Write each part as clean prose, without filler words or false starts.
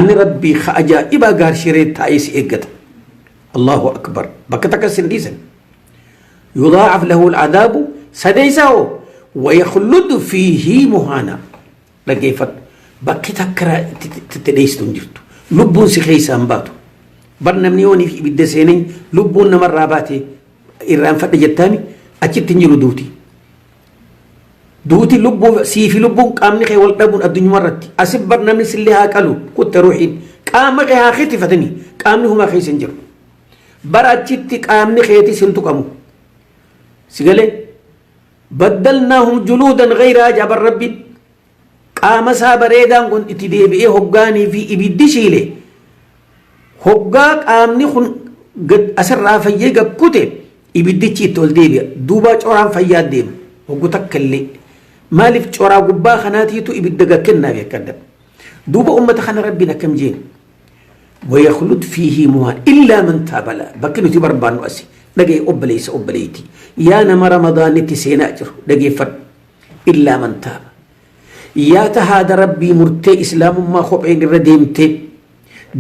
Inni Rabbii ka ajaa'ibaa gaarshiree taa'ee si eeggata. Allahu akbar. Bakka takka sin dhiisan. Yudaacaf lahu al'adaabu sadeessaa hoo wayakhludu fiihi muhaana. Dhaggeeffadhu. Bakki takka itti dheessitu hin jirtu. Lubbuun si keessaa hin baatu. Bar namni yooniif ibidda seenee lubbuun namarraa baate irraanfadhe jettaani achitti hin jiru duuti. Duuti lubbuu sii fi lubbuun qaamni kee wal dhabuun addunyuma irratti. Asi bar namni sillee haa qalu kutta ruuxiin. Qaama kee haa kitifatanii qaamni humaa keessa hin jiru. Bara achitti qaamni keetis hin tuqamu. Si galee baddalnaahum juluudan gayraa jaban rabbiin. Qaama isaa bareedaan kun itti deebi'ee hoggaanii fi ibiddi shiile hoggaa qaamni kun asirraa fayyee gakkute ibiddichi itti ol deebi'a. Duuba coraan fayyaa deema. Hoggu takka illee. Maaliif coraa gubbaa kanaatiitu ibidda gakkennaaf akkadda. Duuba ummata kana rabbiin akkam jeen. Wayakhlud fiihi muhaan illaa man taabala. Bakki nuti barbaannu asi. Dhagaye obboleessa obboleettii. Yaa nama ramadaanitti seenaa jiru dhageeffadhu. Illaa man taaba. Yaa tahaada rabbii murtee islaamummaa kopheen irra deemtee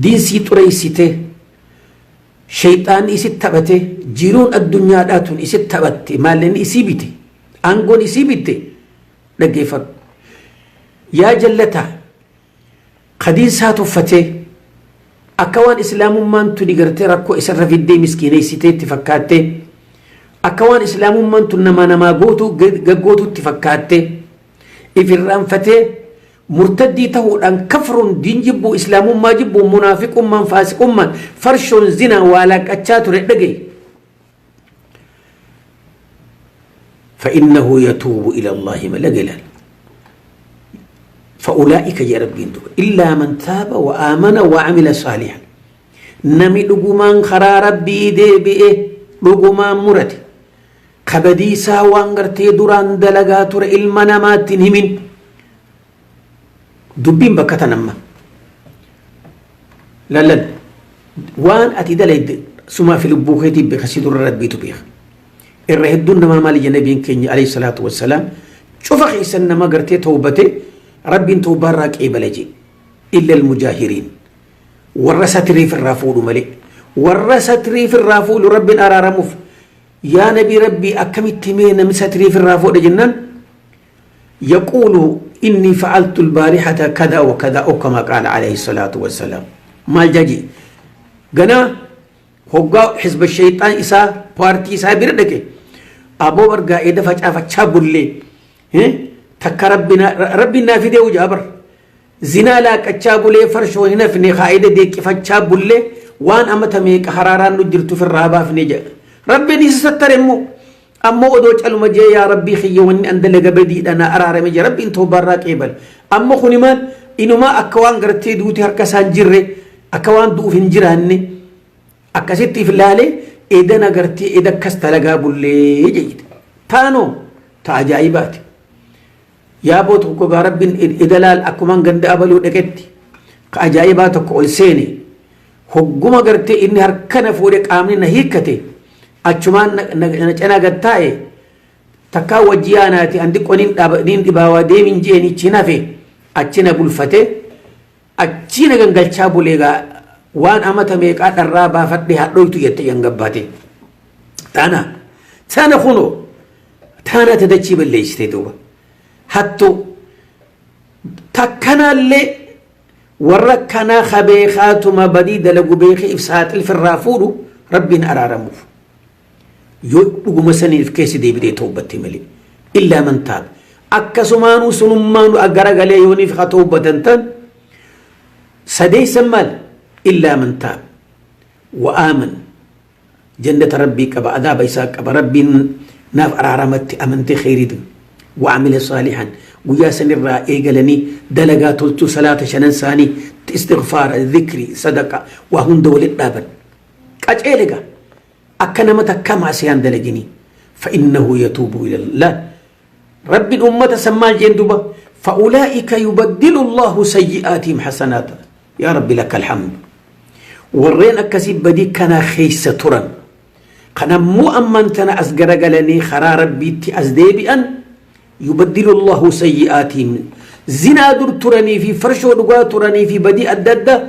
diinsii xureessitee shayxaanni isit taphate jiruun addunyaadhaa tun isit taphatte maallaqni isii bite aangoon isii bitte dhaggeeffadhu. Yaa jallataa kadiinsaa tuffatee akka waan islaamummaan tuni gartee rakkoo isarra fiddee miskiineessitee itti fakkaattee akka waan islaamummaan tun namaa namaa gootuu gaggootuutti fakkaattee if irraanfatee murtaddii ta'uudhaan kafruun diin jibbuu islaamummaa jibbuun munaafiqummaan faasiqummaan farshoon zinaan waa laaqqachaa ture dhagaye. فإنه يتوب إلى الله ملقلا فأولئك يا ربي إلا من تاب وآمن وعمل صالحا نمي دقمان خرا ربي دي بئه دقمان مرته kabadiisaa waan gartee duraan dalagaa ture ilma namaatti hin himin. Dubbiin bakka tan amma. Lallan waan ati dalayde sumaa fi lubbuu keetii beeka si dura rabbiitu beeka. Irra hedduun namaa maali jenna nabiin keenya alayhi salaatu wassalaam cufa keessan nama gartee tawbate rabbiin tawbaarraa qeebala jee illa almujaahiriin warra satiriif irraa fuudhu malee warra satiriif irraa fuudhu rabbiin araaramuuf Yaa nabii rabbii akkamitti mee namni satrii firraa fuudhe jennaan yaquulu inni fa'altu albaarihata kada wa kada aw kama qaala alayhi salaatu wassalaam maal jaji ganaa hoggaa xisba shayxaan isaa paartii isaa bira dhaqe aboo bargaa eeda facaafachaa bullee takka rabbiin naa fidee hojaa bar Zinaa laaqachaa bulee farshoo hin hafne kaa'ida deeqqifachaa bullee waan amata meeqa haraaraan nu jirtu firraa baafne jedha. Rabbiin isa sattare immoo ammoo odoo caluma jee yaa rabbii kiyya wanni an dalaga badiidha naa araarame jee rabbiin toobaarraa qeebale. Amma kuni maal inumaa akka waan gartee duuti harka isaan jirre akka waan du'uuf hin jiraanne akkasitti if laalee edana gartee eda akkas dalagaa bullee jedhite. Taanoo ta ajaa'ibaati. Yaaboo tokko gaa rabbiin ida laal akkuman ganda abaluu dhaqetti ka ajaa'ibaa tokko ol seene hogguma gartee inni harka na fuudhe qaamni na hiikkate achumaan na cinaa gad taa'e takkaa wajji yaanaati an xiqqoo niin dhibaawaa deemin je'een ichi nafe achi na bulfate achi na gangalchaa bulee gaa waan amata meeqaa dharraa baafadhe hadhooytu jette yangabbaate tana tana kunoo Taana ta dachii balleessite duuba. Hattuu takkanaallee warra akkanaa ka beekaatuma badii dalagu beekee if saaxil firraa fuudhu rabbiin araaramuuf. Yoo dhuguma saniif keessa deebitee tawbatte malee. Illaa man taaba. Akkasumaanuu sunummaanuu garagalee yooniif ka tawbatan tan sadeessan maal? Illaa man taaba. Wa aaman. Jannata Rabbii qaba, adaaba isaa qaba, Rabbiin naaf araaramatti amantee kheyrii wa amila saalihan guyyaa sanirraa eegalanii dalagaa tolchuu salaata shanan isaanii istighfaara dhikri sadaqa waa hunda walitti dhaaban qaceele gaa akka nama takkaa maasiyaan dalaginii fa innahu yatuubu ila Allah Rabbiin ummata san maal jeen duba fa ulaa'ika yubaddilu Allahu sayyi'aatihim hasanaata Yaa Rabbi laka alhamdu. Warreen akkasii badii kanaa keessa turan. Kan ammoo ammaan tana as garagalanii karaa Rabbiitti as deebi'an yubaddilu Allahu sayyi'aatihim. Zinaa dur turanii fi farshoo dhugaa turanii fi badii adda addaa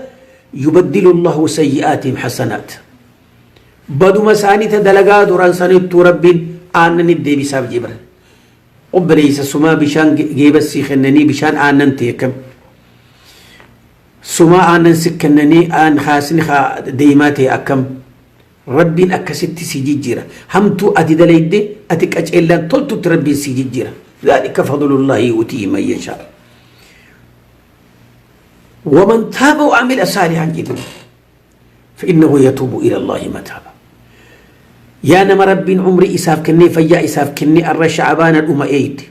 yubaddilu Allahu sayyi'aatihim hasanaat. Baduma isaanii ta dalagaa turan sanittuu Rabbiin aannanit deebisaaf jee bara. Obboleessa sumaa bishaan geebas sii kennanii bishaan aannan ta'e akkam. Sumaa aannan si kennanii aan haasni haa deemaa ta'e akkam. Rabbiin akkasitti si jijjiira. Hamtuu ati dalayde ati qaceellaan toltutti Rabbiin si jijjiira. Dhaalika fadlullaahi yu'tiihi man yashaa. Waman taaba wa amila saalihan jedhu. فإنه يتوب إلى الله متابا. Yaa nama Rabbiin umrii isaaf kennee, fayyaa isaaf kennee, arra sha'abaana dhuma eeyte,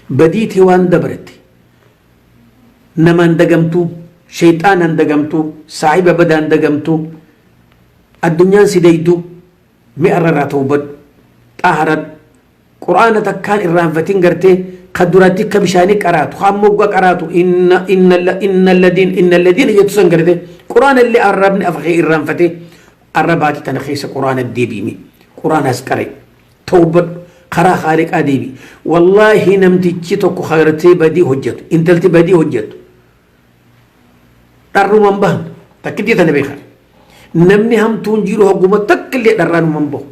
badiite waan dabrete namaan dagamtuu, shayxaanaan dagamtuu, saahiba badaan dagamtuu, addunyaan si deeydu, mi'a irraa tawbadhu, xaaharadhu, qur'aana takkaan irraanfatin, gartee ka duratti akka bishaanii qaraatu, ka ammoo moggaa qaraatu, inna inna inna alladhiin inna alladhiina jettu san, gartee qur'aana illee arrabni afa kee irraanfatee, arra baatii tana keessa qur'aana deebi'ime, qur'aanaas qare, tawbadhu, karaa haaliqaa deebi. Wallaahi namtichi tokko gartee badii hojjetu, intalti badii hojjetu, dharrumaan bahan takkittii tana beekan. Namni hamtuun jiru hogguma takka illee dharraanumaan bahu.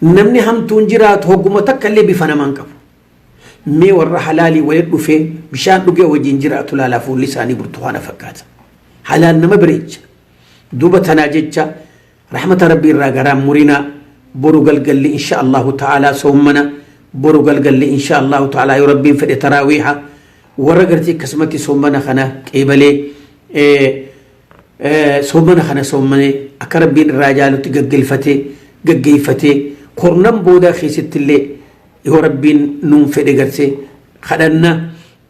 Namni hamtuun jiraatu hogguma takka illee bifa namaan qabu. Mee warra halaalii walitti dhufee bishaan dhugee wajjin jiraatu laalaa, fuulli isaanii burtukaana fakkaata. Halaal nama bareecha. Duuba tanaa jecha rahmata Rabbii irraa garaan murinaa. Boru galgalli insha Allahu ta'ala soommana. Boru galgalli insha Allahu ta'ala yoo Rabbiin fedhe taraawiiha. Warra gartee akkasumatti soommana kana qeebalee, soommana kana soommanee akka Rabbiin irraa jaalutti gaggeeffatee gaggeeffatee, kurnan boodaa keessatti illee yoo Rabbiin nuun fedhe gartee kadhanna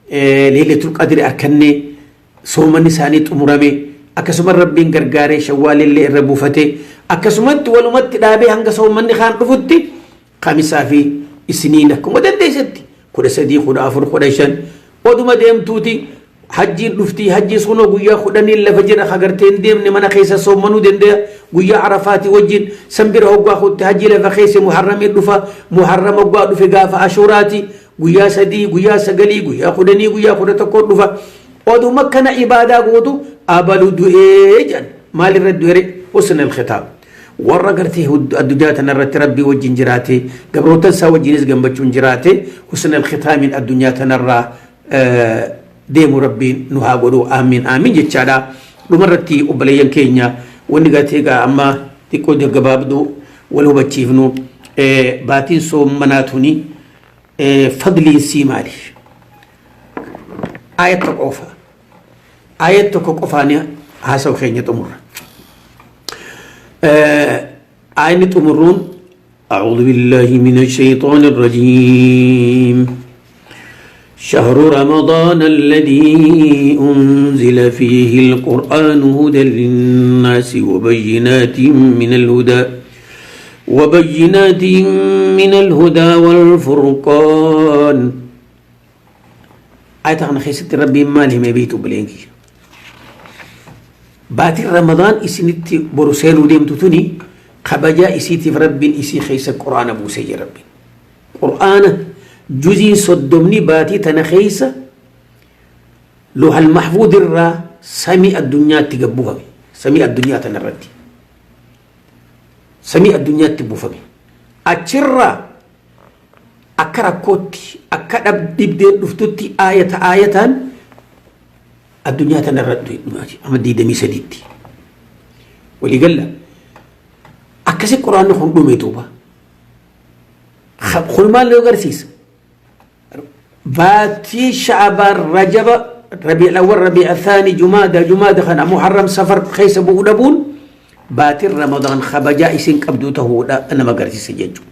Leelatul Qadri arkannee, soomanni isaanii xumurame, akkasuma Rabbiin gargaaree shawwaalillee irra buufatee, akkasumatti walumatti dhaabee hanga soomanni kaan dhufutti, kamisaa fi isiniin akkuma dandeessetti 13, 14, 15 oduma deemtuuti hajjiin dhuftii. Hajji sunoo guyyaa 10n lafa jira. Hagartee hin deemne mana keessa soommanuu danda'a. Guyyaa Arafaati wajjin san bira hoggaa kutte hajji lafa keessa Muharramiin dhufa. Muharram hoggaa dhufe gaafa Ashuraati, guyyaa 3, guyyaa 9, guyyaa 10, guyyaa 11 dhufa. Oduma kana ibaadaa gootu abalu du'ee jedhan. Maalirra du'ere? Husna alkhitaab. Warra gartee addunyaa tanarratti Rabbii wajjin jiraate, gabrootan isaa wajjinis gammachuun jiraate, husna alkhitaamiin addunyaa tanarraa deemu Rabbiin nu haa godhu. Amiin, amiin jechaadha. Dhumarratti obboleeyyan keenya, wanni gartee egaa amma xiqqoo gaggabaabduu wal hubachiifnu, baatiin soommanaa tuni fadliin sii maali? Ayat tokko qofa, ayat tokko qofaan haasa'u keenya xumurra. Ayni xumurruun أعوذ بالله من الشيطان الرجيم. شهر رمضان الذي أنزل فيه القرآن هدى للناس وبينات من الهدى والفرقان. آية أنا خيست ربي مالي ما بيتو بلينكي. باتي رمضان إسنتي بروسيلو ديم تتوني kabajaa isiitiif Rabbiin isii keessa quraana buusee jira. Rabbiin qur'aana juzii 30 baatii tana keessa Luhal Mahfuud irraa samii addunyaatti gabbuufame. Samii addunyaa tana irratti, samii addunyaatti buufame. Achirraa akka rakkootti, akka dhibdeen dhuftutti, aayata aayataan addunyaa tana irratti amma 23tti waliigalla. Akkasi quraanni kun dhume. Duuba kun maal nu agarsiisa? Baatii Sha'abaan, Rajaba, Rabiic Awwal, Rabiic Thaani, Jumaada, Jumaada kana, Muharram, Safar keessa bu'uu dhabuun baatiin Ramadaan kabajaa isin qabdu ta'uudha nama agarsiisa jechuudha.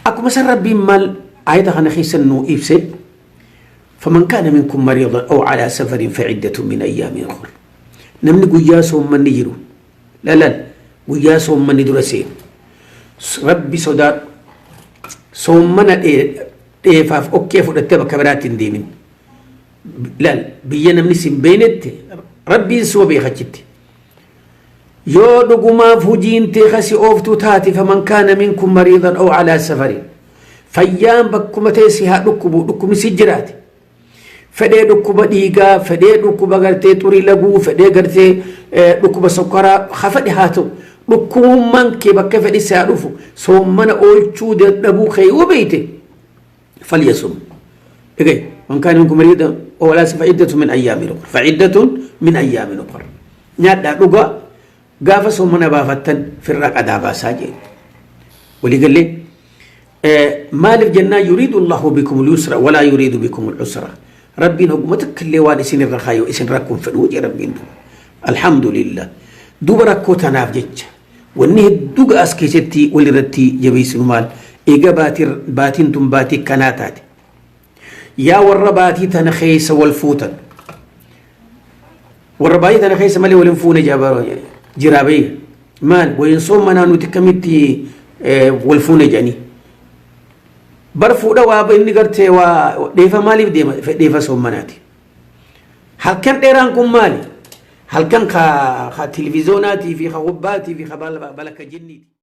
Akkuma san Rabbiin maal ayata kana keessa nu ibse? فمن كان منكم مريضا أو على سفر فعدة من أيام أخر. Namni guyyaa soommanni jiru lalan, guyyaa soommanni dura seenu, Rabbi sodaadhu, soommana dheefaaf okkee fudhattee bakka biraatti hin deemin. Laal, biyya namni sin beeynetti Rabbiin suma beekachitti. Yoo dhugumaaf hujiin tee kasi ooftuu taate, فمن كان منكم مريضا أو على سفر, fayyaan bakkuma ta'e si haa dhukkubu, dhukkubni si jiraate. Fedhee dhukkuba dhiigaa, fedhee dhukkuba gartee xurii laguu, fedhee gartee dhukkuba sukkaraa, ha fedhe haa ta'u. Dhukkubummaan kee bakka fedhe si haa dhufu, soommana oolchuu dadhabuu kee yoo beeyte, falyasum. Dhagay, man kaana minkum mariidan aw alaa safarin fa'iddatu min ayyaamin ukhra, fa'iddatun min ayyaamin ukhra. Nyaadhaa dhugaa, gaafa soommana baafattan firraa qadaa baasaa jee. Waliigallee maaliif jennaan, yuriidu Allahu bikum al-yusra walaa yuriidu bikum al-usra. Rabbiin hogguma takka illee waan isin irra kaayu isin rakkoon fedhuu jee Rabbiin duuba. Alhamdulillah. Duuba rakkoo tanaaf jecha wanni hedduu ga'as keessatti walirratti jabeessinu maal? Eega baatiin tun baatii kanaa taate. Yaa warra baatii tana keessa wal fuutan. Warra baatii tana keessa malee wal hin fuune jiraa beeya. Maal wayin soommanaa nuti kamitti wal fuune jedhanii. Bar fuudha waa inni gartee waa dheefa maaliif deema? Dheefa soommanaati. Halkan dheeraan kun maali? Halkan ka televizoonaatii fi ka hubbaatii fi ka balakka jinniiti.